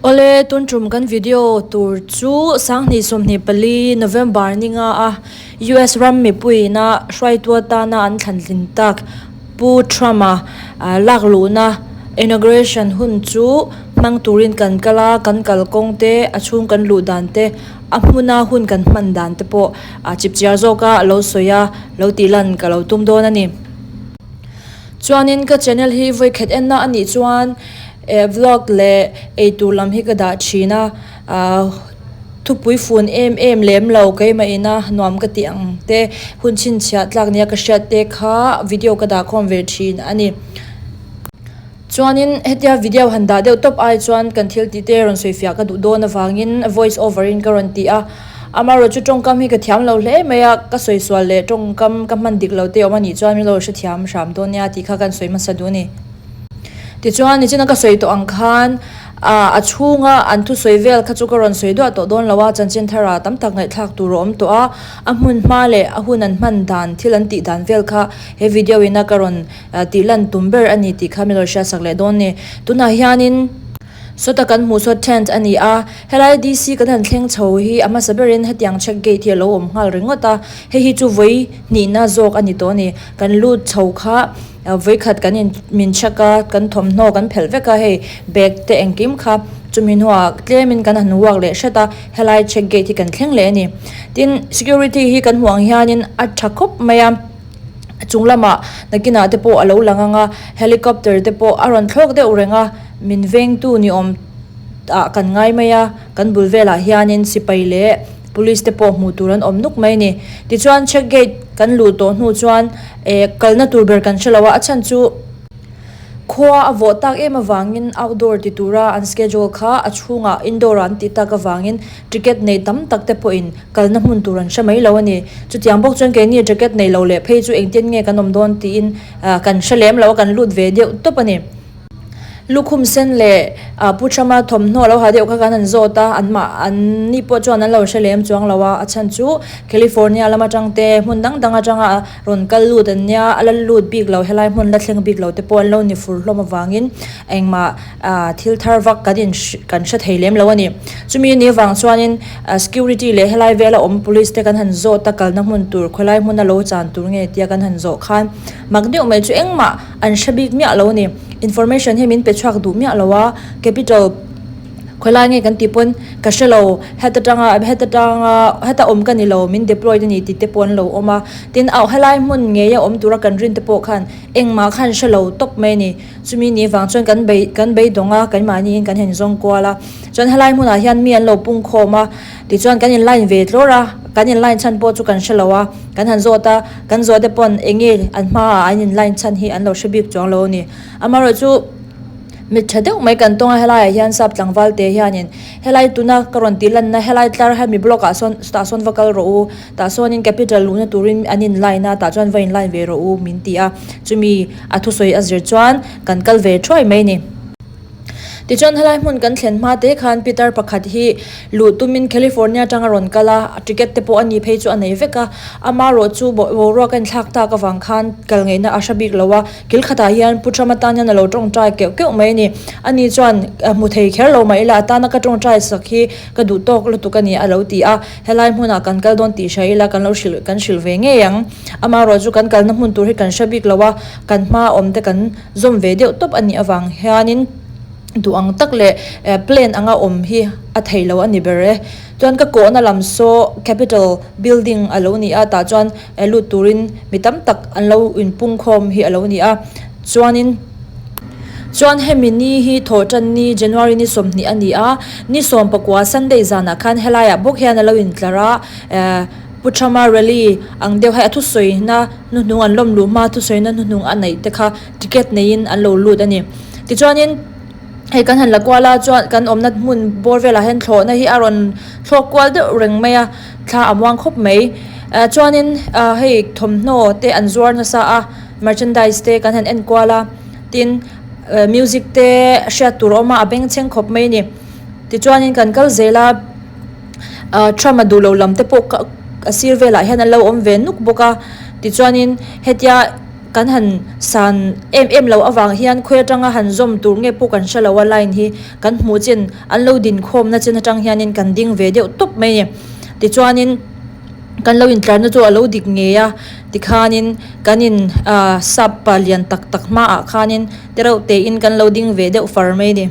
Awle, tun tum kan video tur chu 2024 November ni nga a US ram mipuiina hruaitu atana an thlantlin tak Pu Trump-a lak luhna inauguration hun chu hmang turin kan kal a, kan kalkawng te, a chhung kan luh dan te, a hmuna hun kan hman dan te pawh chipchiar zawka lo sawi a, lo tih lan ka lo tum dawn a ni. Chuanin ka channel hi vawikhat enna a nih chuan eh vlog leh eitur lam hi ka dah thin a, ah thupui fun em em lem lo keimah ina nuam ka tih ang te hun chhinchhiah tlak nia ka hriat te kha video ka dah khawm ve thin a ni. Chuanin hetia video han dah deuh tawp ai chuan kan thil tih te rawn sawi fiah ka duh dawn avangin voice over in ka rawn ti a, amaherawh chu tawngkam hi ka thiam lo hle mai a, ka sawi sual leh tawngkam ka hman dik lo te awm a nih chuan min lo hrethiam hram dawn nia tih kha kan sawi hmasa duh a ni. Tichuan nichina ka sawi tawh ang khan ah a chhunga an thusawi vel kha chu ka rawn sawi duah tawh dawn lo a, chanchin thara tam tak ngaihthlak tur a awm tawh a, a hmun hma leh a hun an hman dan thil an tih dan vel kha he video ina ka rawn tih lan tum ber a ni tih kha min lo hriatsak leh dawn ni. Tunah hianin sawta kan hmuh saw tent a ni a, helai DC kan han thleng chho hi a hmasa berin hetiang check gate hi a lo awm nghal ringawt a, hei hi chu vawi hnihna zawk a ni tawh a ni. Kan lut chho kha vawikhat kan in min check a, kan thawmhnaw kan phelh vek a, hei bag te engkim kha chumi hnuah tlemin kan han walk leh hret a, helai check gate hi kan thleng leh a ni. Tin, security hi kan hmuh ang hianin a tha khawp mai a. A chung lamah nakinah te pawh a lo lang ang a, helicopter te pawh a rawn thlawk deuh reng a, min vengtu ni awm ah kan ngai mai a, kan bul velah hianin sipai leh police te pawh hmuh tur an awm nuk mai a ni. Tichuan check gate kan luh tawh hnu chuan eh kalna tur ber kan hre lo a, a chhan chu. Khua a vawh tak em avangin outdoor ti tura an schedule kha a chhungah indoor ah an tih tak avangin ticket nei tam tak te pawhin kalna hmun tur an hre mai lo a ni. Chutiang bawk chuan keini ticket nei lo leh phei chu engtin nge kan awm dawn tiin kan hre lem lo a, kan lut ve deuh tawp a ni. Lukhum sen leh Pu Thrama thawmhnaw lo ha deuh kha kan han zawt a, anmah an ni pawh chuan an lo hre lem chuang lo a, a chhan chu California lam atang te hmun dang dang atanga Rawn kal lut an nia, a la lut bik lo, helai hmun la thleng bik lo te pawh an lo ni fur hlawm avangin engmah thil thar vak kan in kan hre thei lem lo a ni. Chumi ni avang chuanin security leh helai vela awm police te kan han zawt a, kalna hmun tur khawilai hmuna lo chan tur nge tia kan han zawh khan mak deuh mai chu engmah an hre bik miah lo a ni. Information hi min pe chhuak duh miah lo a, capital. Khawilai nge kan tih pawn ka hre lo, heta tanga heta tanga heta awm ka ni lo min deployed a ni tih te pawh an lo awm a, tin auh helai hmun ngeia awm tura kan rin te pawh khan engmah khan hre lo tawp mai a ni. Chumi ni vang chuan kan bei kan beidawng a, keimahniin kan han zawng kual a, chuan helai hmunah hian mi an lo pung khawm a, tichuan kan in line ve tlawr a, kan in line chhan pawh chu kan hre lo a, kan han zawt a, kan zawh te pawn eng nge an hmaah an in line chhan hi an lo hre bik chuang lo a ni. Amaherawhchu. Mit tha deuh mai kan tawng a helaiah hian sap tlangval te hianin helai tuna ka rawn tih lanna helai tlar hemi block ah sawn tah sawn va kal rawh u tah sawnin capital luhna turin an in line a tah chuan va in line ve rawh u min ti a chumi a thusawi a zir chuan kan kal ve thuai mai a ni. Tichuan helai hmun kan thlen hma te khan pitar pakhat hi luh tumin California atanga rawn kal a ticket te pawh a ni phei chu a nei vek a amaherawh chu boruak a inthlak tak avang khan kal ngaihna a hre bik lo a. Kil khatah hian Pu Trump atan hian a lo tawngtai keuh keuh mai a ni. Ani chuan hmu thei kher lo mah ila a tana ka tawngtai sak hi ka duh tawk lutuk a ni a lo ti a. Helai hmunah kan kal dawn tih hria ila kan lo hrilh kan hrilh ve ngei ang. Amaherawh chu kan kalna hmun tur hi kan hre bik lo a, kan hma awm te kan zawm ve deuh tawp a nih avang hianin duh ang tak leh plan anga awm hi a thei lo a ni ber e. Chuan ka kawhna lam saw Capitol building a lo ni a, tah chuan lut turin mi tam tak an lo inpungkhawm hi a lo ni a. Chuanin chuan hemi ni hi thawhtan ni January ni 20 a ni a, ni 19 Sunday zanah khan helaiah bawk hian a lo intlar a, Pu Trump-a rally ang deuh hei a thusawina hnuhnung an lawm luh hma thusawina hnuhnung a neih te kha ticket neiin an lo lut a ni. Tichuanin. Hei kan han la kual a chuan kan awmna hmun bawr velah hian thlawhna hi a rawn thlawk kual deuh reng mai a thla a muang khawp mai ah chuanin ah hei thawmhnaw te an zuar nasa a merchandise te kan han en kual a tin eh music te hriat tur a awm a a bengchheng khawp mai a ni tichuanin kan kal zel a ah Trump a duh loh lam te pawh a sir velah hian an lo awm ve nuk bawk a tichuanin hetia. Kan han san em em loh avang hian khawi atanga han zawm tur nge pawh kan hre lo a line hi kan hmuh chin an lo din khawmna chin atang hianin kan ding ve deuh tawp mai a ni. Tichuanin kan lo intlarna chu a lo dik ngei a tikhanin kan in ah sap pa lian tak tak hmaah khanin tereuh tein kan lo ding ve deuh far mai a ni.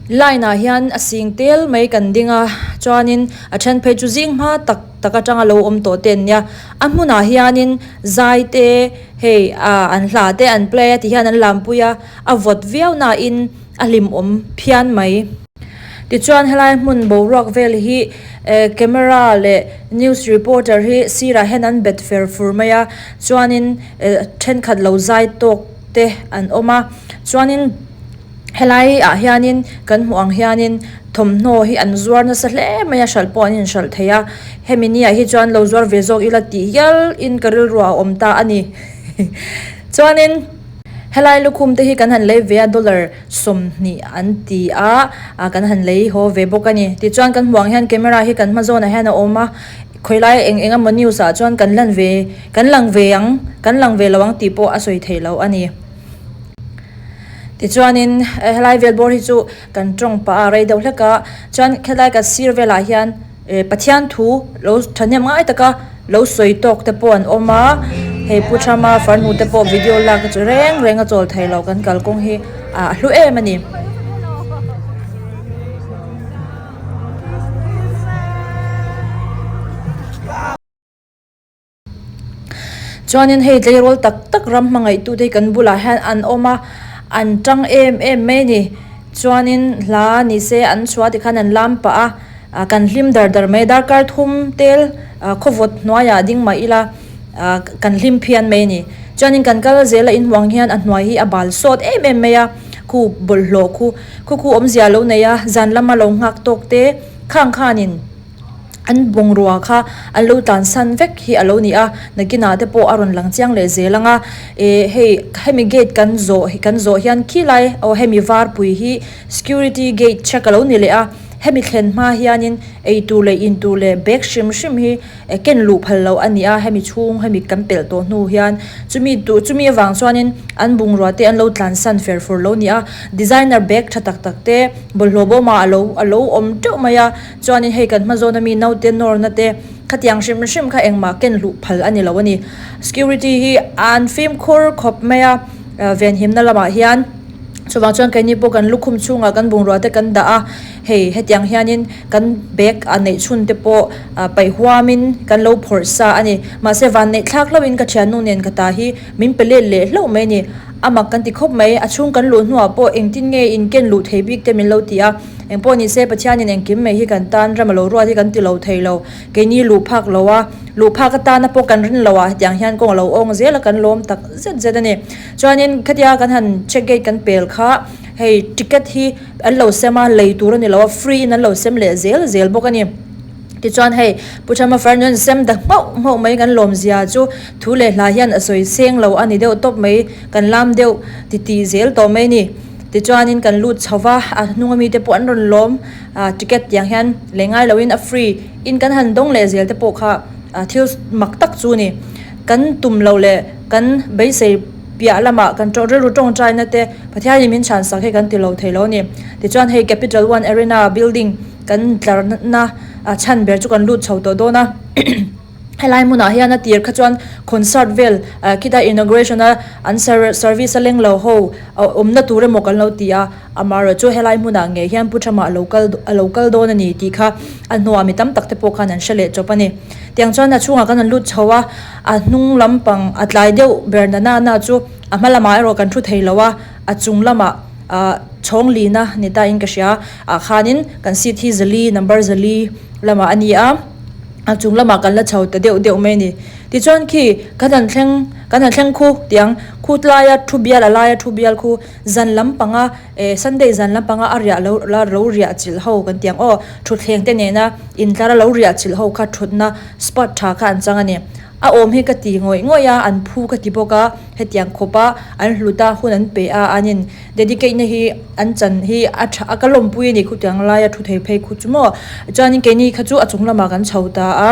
Line ah hian a sing tel mai kan ding a chuanin a then phei chu zing hma tak tak atanga lo awm tawh te an nia a hmunah hianin zai te hei ah an hla te an play a ti hian an lampui a a vawt viau nain a hlimawm phian mai. Tichuan helai hmun boruak vel hi eh camera leh news reporter hi sirah hian an bet fer fur mai a chuanin eh thenkhat lo zai tawk te an awm a chuanin. Helai ah hianin kan hmuh ang hianin thawmhnaw hi an zuar nasa hle mai a hralh pawh an inhralh thei a hemi ni ah hi chuan lo zuar ve zawk ila tih hial in ka rilru a awm ta a ni chuanin helai lukhum te hi kan han lei ve a dollar 20 an ti a ah kan han lei haw ve bawk a ni tichuan kan hmuh ang hian camera hi kan hma zawnah hian a awm a khawilai eng eng emaw news ah chuan kan lan ve kan lang ve ang kan lang ve lo ang tih pawh a sawi theih loh a ni. Tichuanin helai vel bawr hi chu kan tawng pah a rei deuh hlek a chuan helai kan sir velah hian eh Pathian thu lo thahnem ngai taka lo sawi tawk te pawh an awm a hei Pu Thama farnu te pawh video lak chu reng reng a chawl thei lo kan kalkawng hi a hlu em a ni. Chuanin hei tleirawl tak tak ram hmangaih tute hi kan bulah hian an awm a, an tang em em mai a ni. Chuanin hla ni se an chhuah tikhan an lam pah a, ah kan hlim dar dar mai a, darkar thum tel ah khawvawt hnuaiah ding mah ila ah kan hlim phian mai a ni. Chuanin kan kal zel a inhuang hian a hnuai hi a bal sawt em em mai a, khu bawlhhlawh khu khu khu awmzia lo nei a, zan lama lo nghak tawk te khang khanin. An bungrua kha an lo tlansan vek hi a lo ni a, nakinah te pawh a rawn lang chiang leh zel ang a, eh hei hemi gate kan zawh kan zawh hian khilai aw hemi varpui hi security gate check a lo ni leh a, hemi thlen hma hianin eitur leh intur leh bag hrim hrim hi ken luh phal loh a ni a, hemi chhung hemi kan pelh tawh hnu hian chumi tur chumi avang chuanin an bungrua te an lo tlansan fer fur lo ni a, designer bag tha tak tak te bawlhhlawh bawmah a lo a lo awm teuh mai a. Chuanin hei kan hma zawna mi naute nawrna te khatiang hrim hrim kha engmah ken hluh phal a ni lo a ni. Security hi an fimkhur khawp mai a, venhimna lamah hian chuvang chuan keini pawh kan lukhum chhungah kan bungrua te kan dah a, hei hetiang hianin kan bag a neih chhun te pawh paih huamin kan lo phawrh sa a ni. Mahse vanneih thlak hlauhin ka thiannu nen ka ta hi min pe let leh hlauh mai a ni. A mak kan ti khawp mai, a chhung kan luh hnuah pawh engtin nge in ken luh thei bik te min lo ti a. Engpawh ni se Pathianin engkim mai hi kan tan ram a lo ruat hi kan ti lo thei lo. Keini luh phak lo a, luh phak atana pawh kan rin lo a, hetiang hian kawng a lo awng zel a kan lawm tak zet zet a ni. Chuanin khatia kan han check gate kan pel kha hei ticket hi an lo sem a, lei tur a ni lo a, free in an lo sem leh zel zel bawk a ni. Tichuan hei Pu Thama Farnu sem ta nghauh nghauh mai kan lawm zia chu thu leh hla hian a sawi seng lo a ni deuh tawp mai, kan lam deuh titih zel tawh mai a ni. Tichuanin kan lut chho va, a hnunga mite pawh an rawn lawm a, ticket tiang hian lei ngai loin a free in kan han dawng leh zel te pawh kha thil mak tak chu a ni. Kan tum loh leh kan beisei piah lamah kan rilru tawngtaina te Pathianin min chhansak hi kan ti lo thei lo a ni. Tichuan hei Capital One Arena building kan tlarna chhan ber chu kan lut chho tawh dawn a. Helai hmunah hian a tir kha chuan concert vel khita inauguration a an service a leng lo ho awmna tur emaw kan lo ti a, amaherawh chu helai hmunah ngei hian Pu Thama a lo kal a lo kal dawn a ni tih kha a hnuah mi tam tak te pawh khan an hre leh chawp a ni. Tiang chuan a chhungah kan han lut chho a, a hnung lampang a tlai deuh ber na na na chu a hma lamah erawh kan thu thei lo a, a chung lamah ah chhawng lina ni ta in ka hria ah khanin kan seat hi zali number zali lamah a ni a. A chung lamah kan la chho ta deuh deuh mai a ni. Tichuan khi kan han thleng kan han thleng khu tiang khu laia thu bial a laia thu bial khu zan lampanga eh sunday zan lampanga a riah lo la lo riah chilh ho kan ti ang aw thutthleng te nena intlar a lo riah chilh ho kha thutna spot tha kha an chang a ni. A awm hi ka ti ngawih ngawih a an phu ka ti bawk a hetiang khawp a an hlut a hun an pe a an in Dedicate na hi an chan hi a tha a ka lawmpui a ni khutiang laia thu thei phei khu chu maw chuanin keini kha chu a chung lamah kan chho ta a.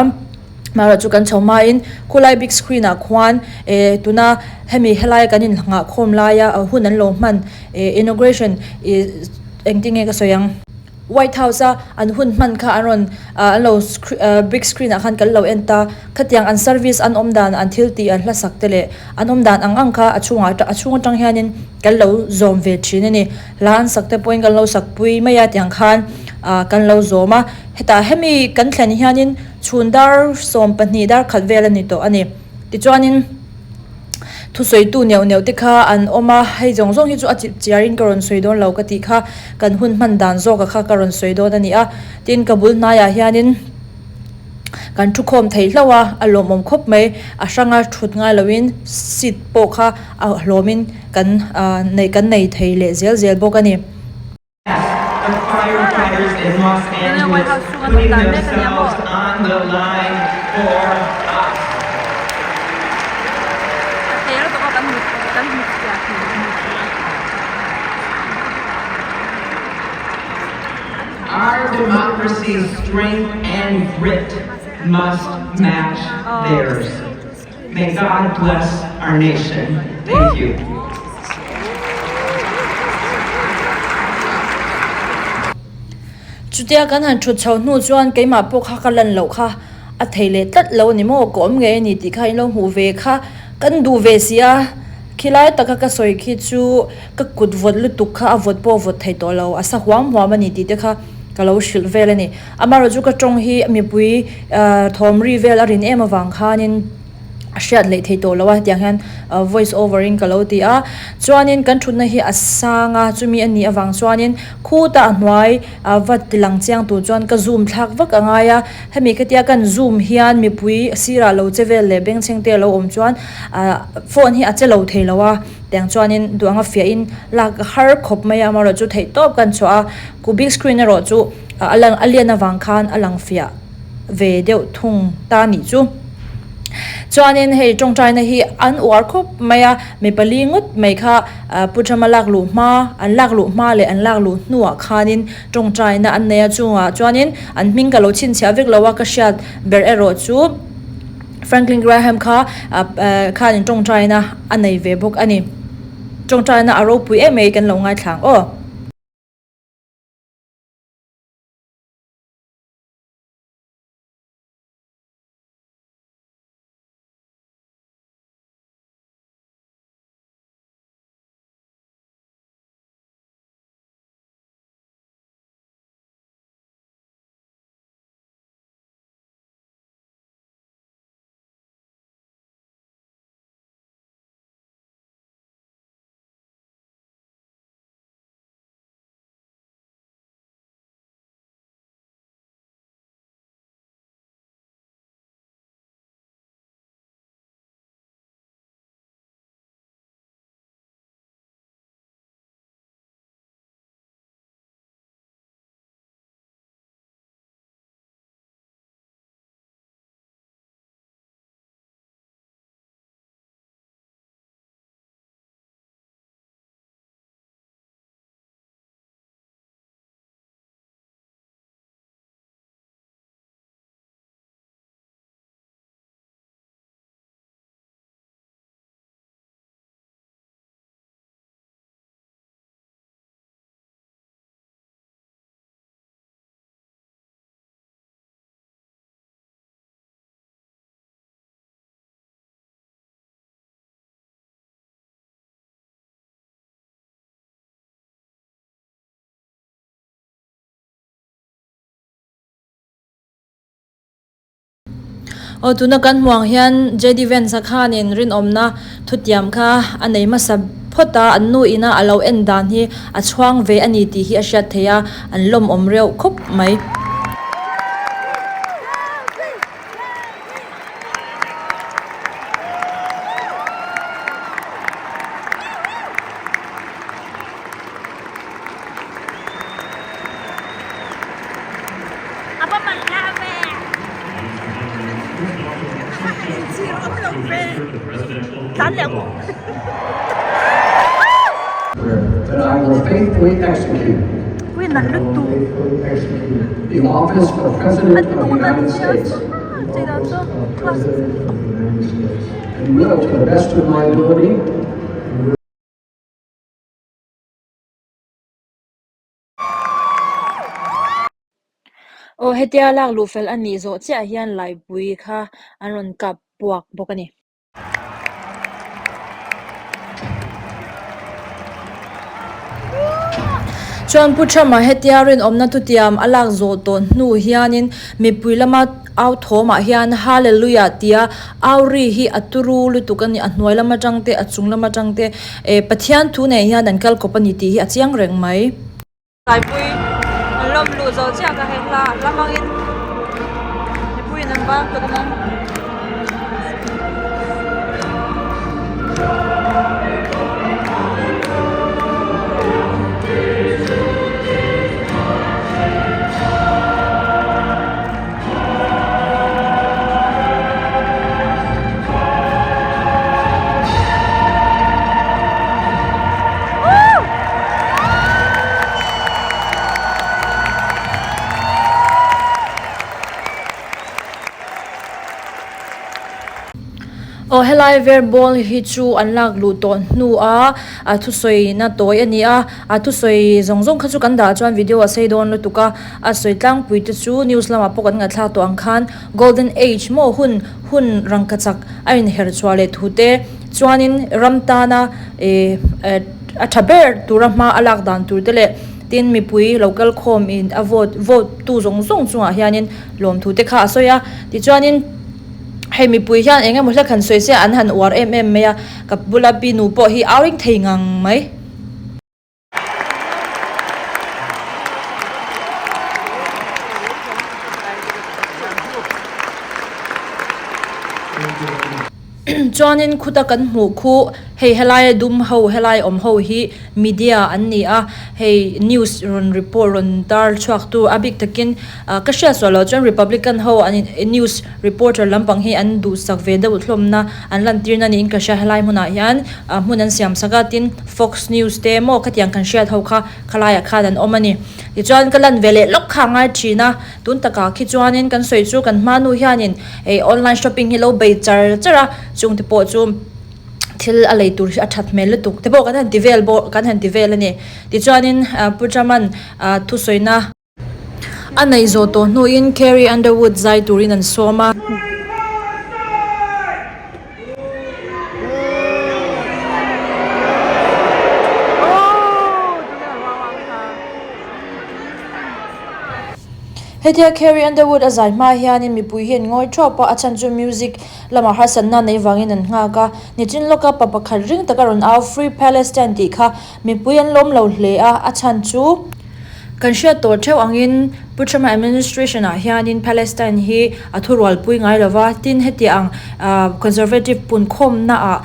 Amaherawh chu kan chho hmain khulai big screen ah khuan eh tuna hemi helai kan inhnghah khawm laia hun an lo hman eh inauguration ih engtin nge ka sawi ang. White House a an hun hman kha an rawn ah an lo big screen ah khan kan lo en ta khatiang an service an awm dan an thil tih an hlasak te leh an awm dan ang ang kha a chhungah a chhung atang hianin kan lo zawm ve thin a ni hla an sak te pawhin kan lo sak pui mai a tiang khan ah kan lo zawm a hetah hemi kan thlen hianin chhun dar 12 dar khat vel a ni tawh a ni tichuanin. Thusawitu neuh neuh te kha an awm a, hei zawng zawng hi chu a chip chiarin ka rawn sawi dawn lo ka tih kha kan hun hman dan zawka kha ka rawn sawi dawn a ni a. Tin, ka bul hnaiah hianin kan thu khawm thei hlauh a, a lawmawm khawp mai. A hranga thut ngai loin seat pawh kha a hlawmin kan nei kan nei thei leh zel zel bawk a ni. The firefighters in Los Angeles putting themselves on the line for us. Our democracy's strength and grit must match theirs. May God bless our nation. Thank you. Chutia kan han thut chho hnu chuan keimah pawh kha ka lan loh kha a thei leh tlat lo a ni maw, ka awm ngei a ni tih kha in lo hmuh ve kha kan duh ve si a, khilai taka ka sawi khi chu ka kut vawt lutuk kha a vawt pawh a vawt thei tawh lo, a sa huam huam a ni tih te kha ka lo hrilh vel a ni. Amaherawhchu ka tawng hi mipui thawm ri vel a rin em avang khanin a hriat leh thei tawh lo a hetiang hian voice over in ka lo ti a chuanin kan thutna hi a sang a chumi a nih avang chuanin khutah a hnuai va ti lang chiang tur chuan ka zoom thlak vak a ngai a hemi khatia kan zoom hian mipui sirah lo che vel leh bengchheng te a lo awm chuan ah phone hi a che lo thei lo a tiang chuanin duh anga fiahin lak a har khawp mai a amaherawhchu theihtawp kan chhuah a ku big screen erawh chu a lang a lian avang khan a lang fiah ve deuh thung ta nih chu. Chuanin hei tawngtaina hi an uar khawp mai a, mi pali ngawt mai kha Pu Thama lak luh hma, an lak luh hma leh an lak luh hnuah khanin tawngtaina an nei a, chungah chuanin an hming ka lo chhinchhiah vek lo a, ka hriat ber erawh chu Franklin Graham kha khanin tawngtaina a nei ve bawk a ni. Tawngtaina a ropui em mai kan lo ngaithla ang aw. Aw tuna kan hmuh ang hian JD Vance a khanin rinawmna thutiam kha a nei hmasa phawt a, an nu ina a lo en dan hi a chhuang ve a ni tih hi a hriat theih a, an lawmawm reuh khawp mai. That I will faithfully execute the office of President of the United States. chei dan office chu of class. President of the United States and will, to the best of my ability, Aw hetia lak luh fel a nih zawh chiah hian laipui kha an rawn kap puak bawk a ni. Chuan Pu Trump-a hetia rinawmna thutiam a lak zawh tawh hnu hianin mipui lama au thawmah hian Hallelujah tia au ri hi a turu lutuk a ni, a hnuai lam atang te a chung lam atang te eh Pathian thu nen hian an kal kawp a ni tih hi a chiang reng mai. Taipui an lawm luh zawh chiah ka hei hla hla hmangin mipuiin an bang tawh a. Aw helai ver ball hi chu an lak luh tawh hnu a a thusawi na tawi a ni a a thusawi zawng zawng kha chu kan dah chuan video a sei dawn lutuk a a sawi tlangpui te chu news lamah pawh kan ngaihthlak tawh ang khan golden age maw hun hun rangkachak a inher chhuah leh thu te chuanin ram tana ih a tha ber tura hma a lak dan tur te leh tin mipui lo kal khawm in a vote vote tu zawng zawng chungah hianin lawmthu te kha a sawi a tichuanin hei mipui hian eng emaw hlek han sawi se an han uar em em mai a ka bula pi nu pawh hi au ring thei ngang mai. Chuanin khuta kan hmuh khu hei helaia dum ho helai awm ho hi media an ni a hei news rawn report rawn tar chhuak tu a bik takin ah ka hriat suah loh chuan republican ho an in news reporter lampang hi an duhsak ve deuh hlawmna an lantir na niin ka hria helai hmunah hian ah hmun an siam sak a tin fox news te maw khatiang kan hriat ho kha khalaiah khan an awm a ni tichuan ka lan ve leh lawk kha a ngai thin a. Tun takah khi chuanin kan sawi chu kan hma nu hianin ei online shopping hi lo bei char char a chungte pawh chu thil a lei tur hi a that hmel lutuk te pawh kan han ti vel bawk kan han ti vel a ni tichuanin Pu Chairman thusawina a neih zawh tawh hnuin Carrie Underwood zai turin an sawm a. Hetia Carrie Underwood a zai hma hianin mipui hi an ngawi thuap a, a chhan chu music lamah harsatna nei vangin an nghak a. Nichin lawka pa pakhat ring taka rawn au Free Palestine tih kha mipui an lawm lo hle a, a chhan chu kan hriat tawh theuh angin Pu Trump administration ah hianin Palestine hi a thurualpui ngai lova, tin heti ang conservative punkhawmna ah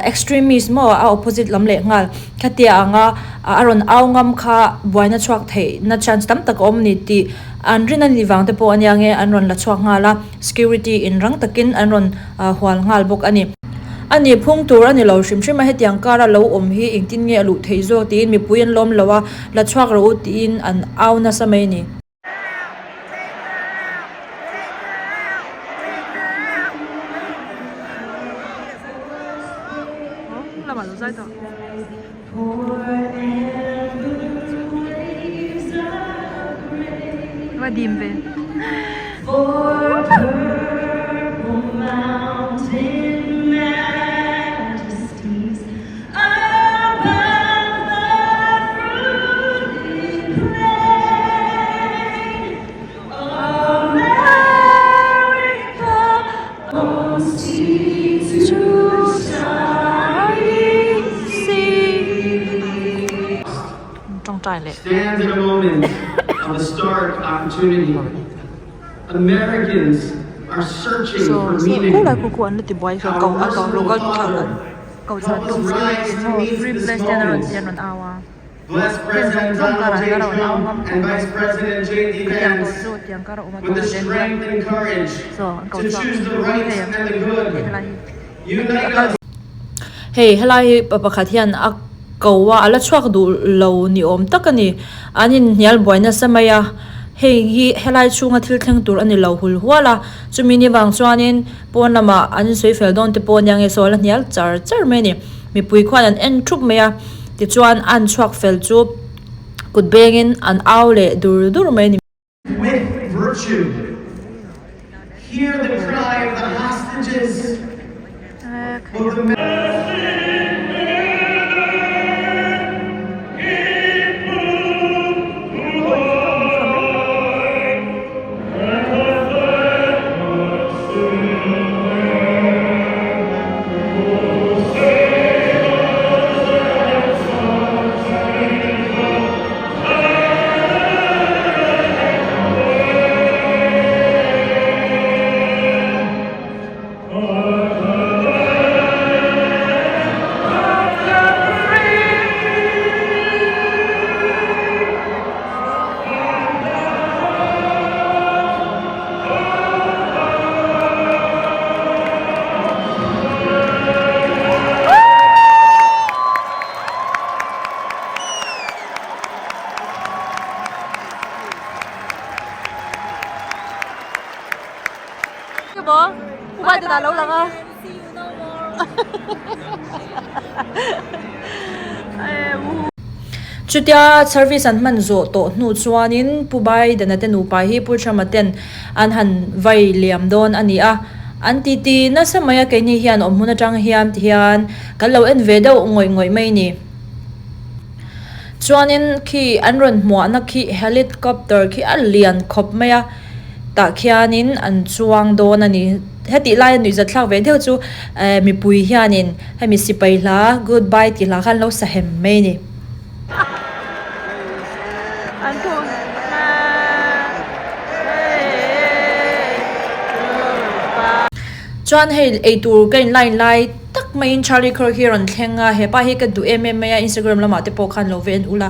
Extremist maw a opposite lam leh nghal khatia anga a rawn au ngam kha buaina chhuak theih na chance tam tak a awm ni tih an rin a nih vang te pawh ania nge an rawn la chhuak nghal a security in rang takin an rawn hual nghal bawk a ni. A nih phung tur a ni lo hrim hrim a hetiang kara lo awm hi engtin nge a luh theih zawk tiin mipui an lawm lo a la chhuak rawh u tiin an au nasa mai a ni. Stands at a moment of historic opportunity. Americans are searching for meaning. Our merciful Father, help us rise to meet this moment. Bless President Donald J. Trump and Vice President J.D. Vance with the strength and courage to choose the right and the good. Unite us. Hei helai hi pa pakhat hian a ko a, a la chhuak duh lo ni awm tak a ni. An inhnial buai nasa mai a. Hei hi helai chhunga thil thleng tur a ni lo hul hual a, chumi ni vang chuanin pawn lamah an insawi fel dawn te pawh a nia nge saw a la hnial char char mai a ni. Mipui khuan an en thup mai a, tichuan an chhuak fel chu kut bengin an au leh dur dur mai a ni. With virtue. Hear the cry of the hostages of the. Chutia service an hman zawh tawh hnu chuanin Pu Biden-a te nupa hi Pu Trump-a ten an han vai liam dawn a ni a, an titi nasa mai a keini hian awm hmun atang hian tihian kan lo en ve deuh ngawih ngawih mai ni. Chuanin khi an rawn hmuahna khi helicopter khi a lian khawp mai a, tah khianin an chuang dawn a ni. Hetih laia nuihzat thlak ve deuh chu eh mipui hianin hemi sipai hla goodbye tih hla kha an lo sa hem mai a ni. Chuan hei eitur ka in line lai tak maiin Charlie Kirk hi a rawn thleng a, hepa hi ka duh em em mai a, Instagram lamah te pawh khan lo ve en ula,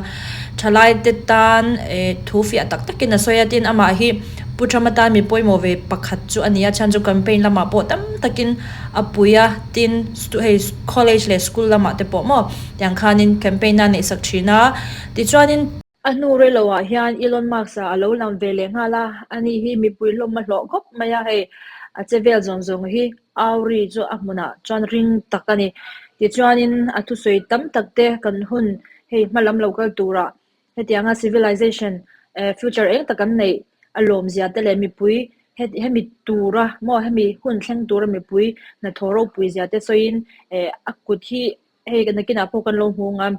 thalai te tan eh thu fiah tak takin a sawi a, tin amah hi Pu Trump atan mi pawimawh ve pakhat chu a ni a, chhan chu campaign lamah pawh tam takin a pui a, tin hei college leh school lamah te pawh maw tiang khanin campaign a neihsak thin a, tichuanin. A hnu rei lo ah hian Elon Musk-a a lo lang ve leh nghal a, ani hi mipui hlawm a hlawh khawp mai a, hei a che vel zawng zawng hi Auri chu a hmunah chuan ring tak a ni. Tichuanin a thusawi tam tak te kan hun hei hma lam lo kal turah hetianga civilization future eng tak an neih a lawmzia te leh mipui hemi tura maw hemi hun thleng tura mipui hnathawh ropui zia te sawiin a kut hi Hei ka nakinah pawh kan lo hmu ang a,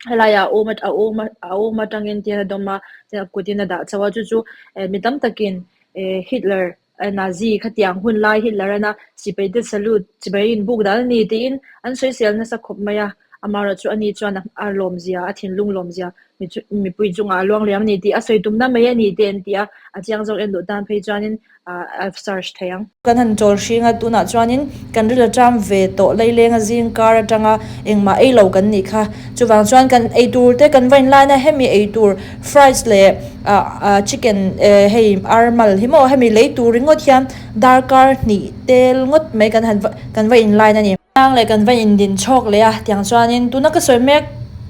helaiah a awm a awm a a awm atangin tihian a dawm a, chuan a kutin a dah chho a, chu chu eh mi tam takin eh Hitler eh Nazi khatiang hun lai Hitler ana sipai te salute sipai inbuk dan a ni tiin an sawisel nasa khawp mai a, amaherawhchu ani chuan a lawmzia a thinlung lawmzia mi chu mipui chungah a luang liam a ni tih a sawi tumna mai a ni te an ti a, a chiang zawk en duh tan phei chuanin ah a search thei ang. Kan han chawl hring a, tunah chuanin kan ril a ṭam ve tawh lailenga zing kar atanga engmah ei lo kan nih kha. Chuvang chuan kan ei tur te kan va inline a, hemi ei tur fries leh ah chicken eh hei armal hi maw hemi lei tur ringawt hian darkar hnih tel ngawt mai kan han kan va inline a ni. Tlang leh kan va indin chhawk leh a, tiang chuanin tuna ka sawi mek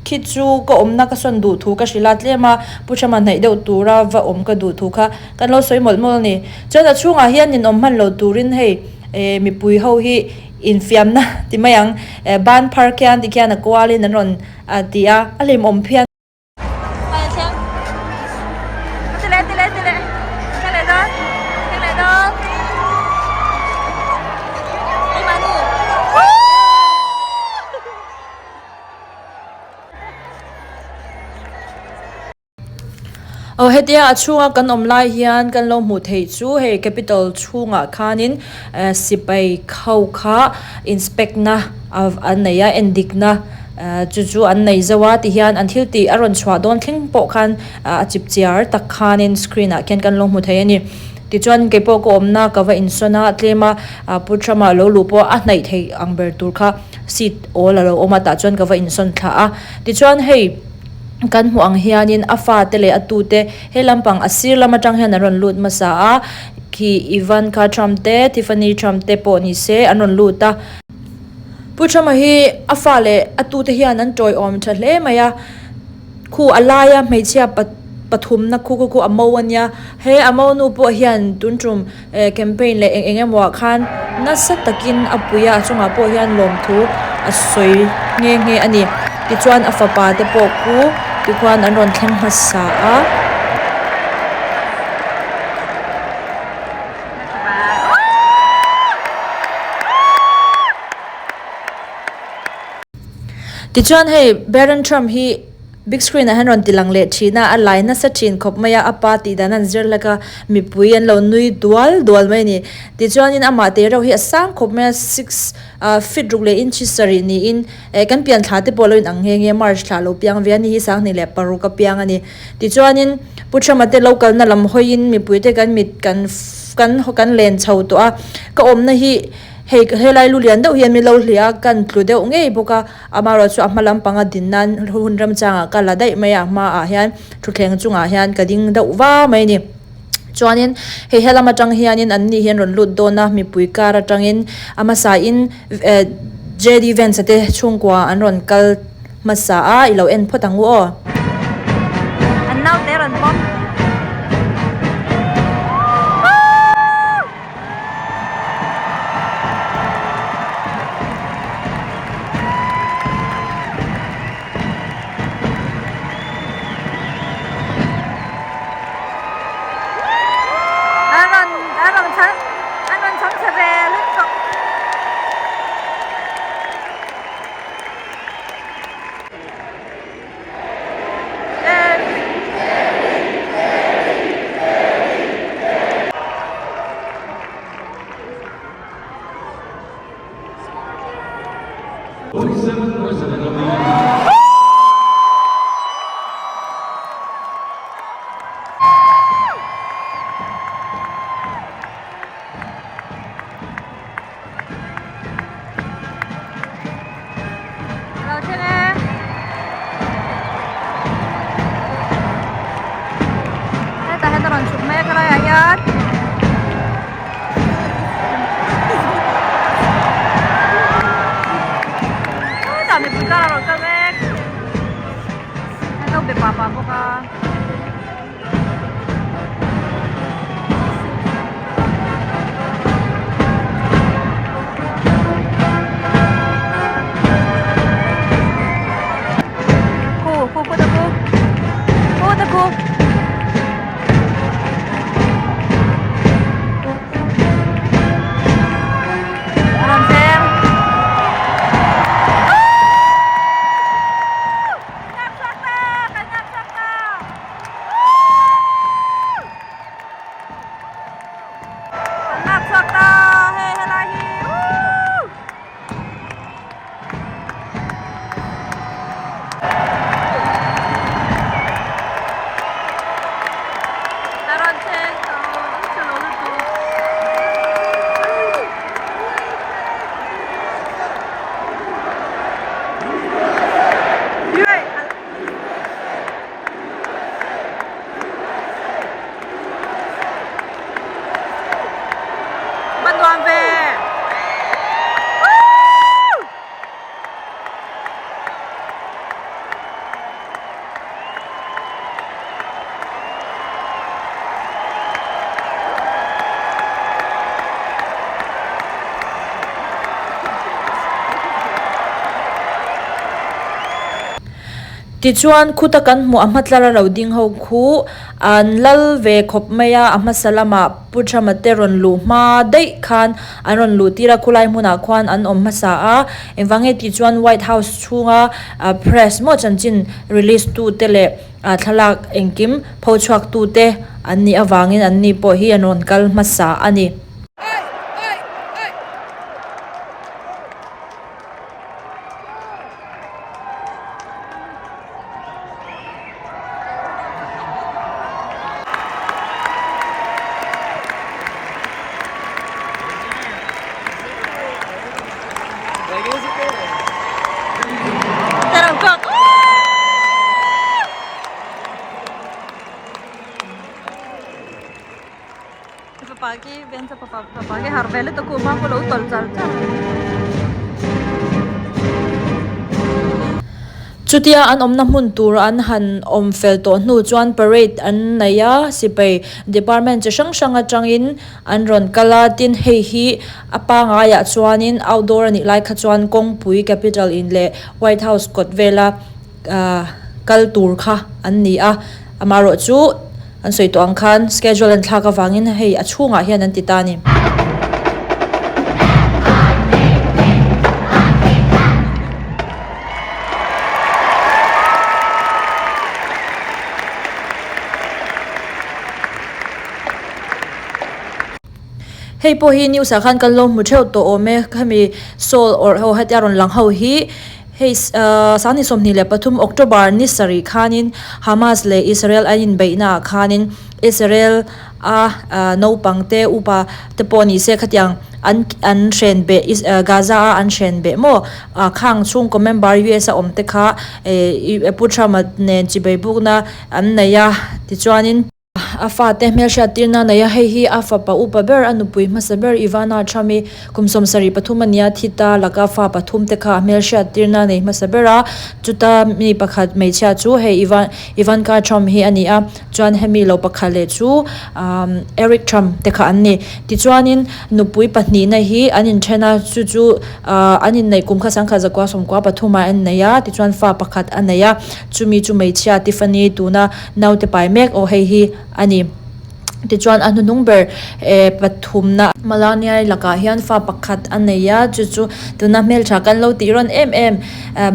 khi chu ka awmna ka sawn duh thu ka hrilh a, tlema Pu Thlama hnaih deuh tura va awm ka duh thu kha kan lo sawi mawlh mawlh a ni. Chuan a chhungah hian ninawm hman lo turin hei eh mipui ho hi infiamna ti mai ang, eh ban phar khian tikhian a kualin an rawn ti a, a hlimawm phian. Aw hetia a chhunga kan awm lai hian kan lo hmuh theih chu hei capital chhungah khanin eh sipai ho kha inspect na an nei a endikna eh chu chu an nei zo a tihian an thil tih a rawn chhuah dawn thleng pawh khan ah a chip chiar tak khanin screen ah khian kan lo hmu thei a ni tichuan keipawh ka awmna ka va insawn a tlem a ah Pu Trump-a lo luh pawh a hnaih theih ang ber tur kha seat awl a lo awm a tah chuan ka va insawn thla a tichuan hei. Kan hmuh ang hianin a fate leh a tute he lampang a sir lam atang hian an rawn lut hmasa a, khi Ivanka Trump te, Tiffany Trump te pawh ni se an rawn lut a. Pu Trump-a hi a fa leh a tute hian an tawiawm tha hle mai a, khu a laia hmeichhia pa. pathumna khu khu khu a mo a nia he a mo nu pawh hian tun tum eh campaign leh eng eng emaw ah khan nasa takin a pui a a chungah pawh hian lawmthu a sawi nghe nghe a ni tichuan a fapa te pawh khu tikhuan an rawn thleng hmasa a. Tichuan hei Barron Trump hi big screen ah hian rawn ti lang leh thin a, a lai nasa thin khawp mai a, a pa tih dan an zir hlek a, mipui an lo nui dual dual mai a ni. Tichuanin amah te reuh hi a sang khawp mai a, six ah feet ruk leh inch sarih niin eh kan pian thla te pawh lo inang nghe nghe March thla lo piang ve a ni hi 2006 a piang a ni. Tichuanin Pu Trump-a te lo kalna lam hawiin mipui te kan mit kan kan kan len chho tawh a, ka awmna hi hei helai lu lian deuh hian min lo hliah a, kan tlu deuh ngei bawk a, amaherawh chu a hma lampanga din nan hun remchangah ka la daih mai a, a hmaah hian thutthleng chungah hian ka ding deuh va mai a ni. Chuanin hei helam atang hianin an ni hi an rawn lut dawn a, mipui kar atangin a hmasain eh JD Vance-a te chhungkua an rawn kal hmasa a, i lo en phawt ang u aw. An naute rawn pawm. A rawn a rawn chhang a rawn chhang chhe ve lutuk. Lo thleng e. Hetah hian a rawn chhuk mek a laiah hian. Hetah mipui kar a rawn kal mek. An lo be pah pah bawk a. Khu khu khu ta khu khu ta khu Làm xem. Kan lak chhuak ta hei helai hi woo. A rawn thleng tawh chu lo lutuk. Va nuam ve! Tichuan, khuta kan hmuh a hmatlar a lo ding ho khu an lal ve khawp mai a, a hmasa lamah Pu Thrama te rawn luh hma daih khan an rawn luh tir a, khulai hmunah khuan an awm hmasa a, engvang nge tih chuan White House chhunga press maw chanchin release tu te leh thlalak engkim pho chhuak tu te an nih avangin an ni pawh hi an rawn kal hmasa a ni. Fapa khi veng chu fapa fapa khi harh ve lutuk a hma pawh lo tawlh char char. Chutia an awmna hmun tur an han awm fel tawh hnu chuan parade an nei a, sipai department chi hrang hrang atangin an rawn kal a, tin hei hi a pangaiah chuanin outdoor a nih lai kha chuan kawngpui capital in leh white house kawt vela ahh kal tur kha an ni a, amaherawh chu an sawi tawh ang khan schedule an thlak avangin hei a chhungah hian an ti ta a ni. Hei pawh hi news ah khan kan lo hmu theuh tawh awm e khami sawl awrh ho hetia rawn lang ho hi hei ahh sangni 23 October ni sarih khanin Hamas leh Israel an inbeihna ah khanin Israel a ahh naupang te upa te pawh ni se khatiang an an hren beh Gaza a an hren beh maw ah khang chhungkaw member U_S a awm te kha ehh Pu Trump-a nen chibei bukna an nei a tichuanin. A fate hmelhriat tirna nei a, hei hi a fapa upa ber, a nupui hmasa ber Ivana Trump-i kum 73 a nia thi ta laka fa pathum te kha a hmelhriat tirna nei hmasa ber a, chuta mi pakhat hmeichhia chu hei Ivanka Trump hi a ni a, chuan hemi lo pakhat leh chu Eric Trump te kha an ni. Tichuanin nupui pahnihna hi an inthen a, chu chu an inneih kum kha 1993 ah an innei a, tichuan fa pakhat a nei a, chumi chu hmeichhia Tiffany tuna Naute pai mek aw hei hi a ni. Tichuan a hnuhnung ber eh pathumna. Malaniai lakah hian fa pakhat a nei a, chu chu tuna hmeltha kan lo tih rawn em em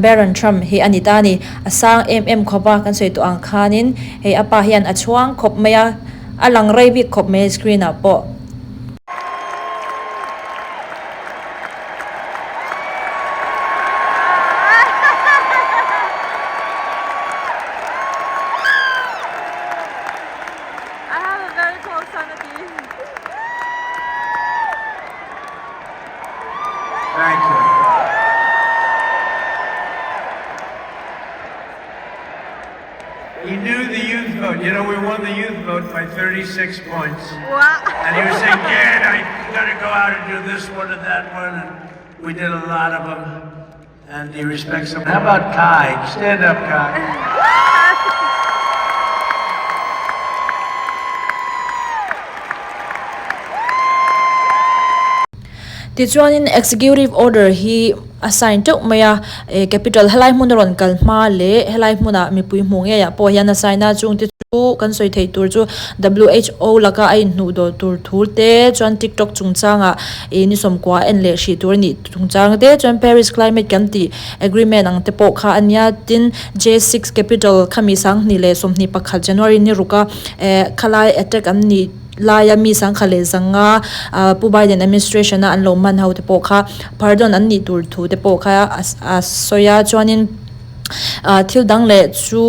Baron Trump hi a ni ta a ni. A sang em em khawp a, kan sawi tawh ang khanin hei a pa hian a chhuang khawp mai a, a lang rei bik khawp mai screen ah pawh. I have a very tall son at the Thank you. He knew the youth vote. You know, we won the youth vote by 36 points. Wow. And he was saying, Dad, I got to go out and do this one and that one. And we did a lot of them. And he respects them. How about Kai? Stand up, Kai. Tichuanin executive order hi a sign teuh mai a, eh capital helai hmun a rawn kal hma leh helai hmunah mipui hmuh ngeiah pawh hian a sign a, chungte chu kan sawi theih tur chu W_H_O laka a inhnuh dawh tur thu te chuan tiktok chungchangah ih ni sawmkua en leh hrih tur a nih chungchang te chuan Paris climate kan tih agreement ang te pawh kha a nia tin J six capital khami 2021 January ni ruka eh khalai attack an nih. laia mi sangkha leh zanga Pu Biden administration a an lo man ho te pawh kha pardon an nih tur thu te pawh kha a sawi a chuanin ah thil dang leh chu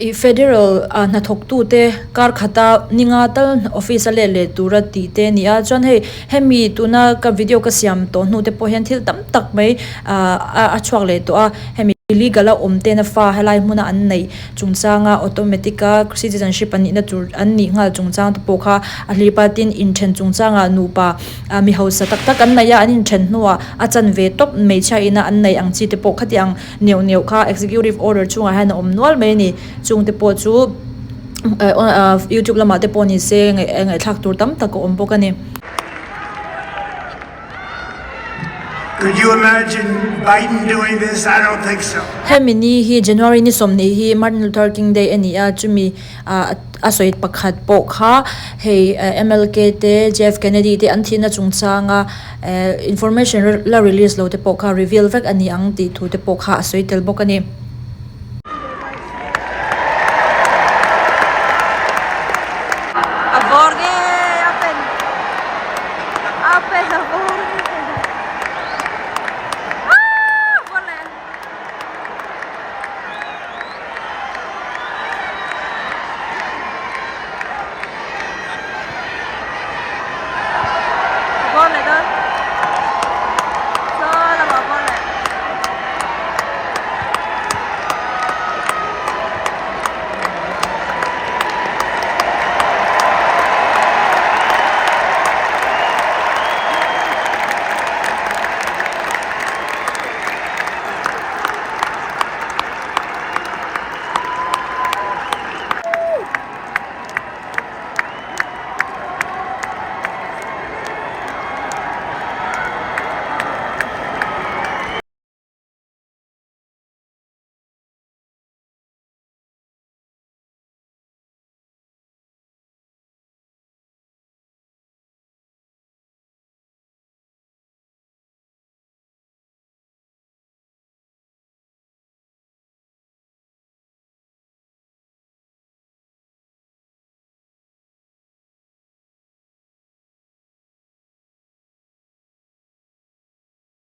ih federal ah hnathawk tu te kar khata ninga tal office a let leh tura tih te a ni a chuan hei hemi tuna ka video ka siam tawh hnu te pawh hian thil tam tak mai ah a chhuak leh tawh a hemi illegal a awm tena fa helai hmuna an neih chungchanga automatic a citizenship an nihna tur an nih nghal chungchang te pawh kha a hlip a tin inthen chungchangah nupa ah mi hausa tak tak an neih a an inthen hnuah a chanve tawp hmeichhia ina an neih ang chi te pawh khati ang neuh neuh kha executive order chungah hian a awm nual mai a ni chung te pawh chu youtube lamah te pawh ni se ngaihthlak tur tam tak a awm bawk a ni. Could you imagine Biden doing this? I don't think so. Hemi ni hi January ni 20 hi Martin Luther King Day a ni a, chumi ah a sawi pakhat pawh kha hei MLK te JF Kennedy te an thihna chungchanga information la release lo te pawh kha reveal vek a ni ang tih thu te pawh kha a sawi tel bawk a ni.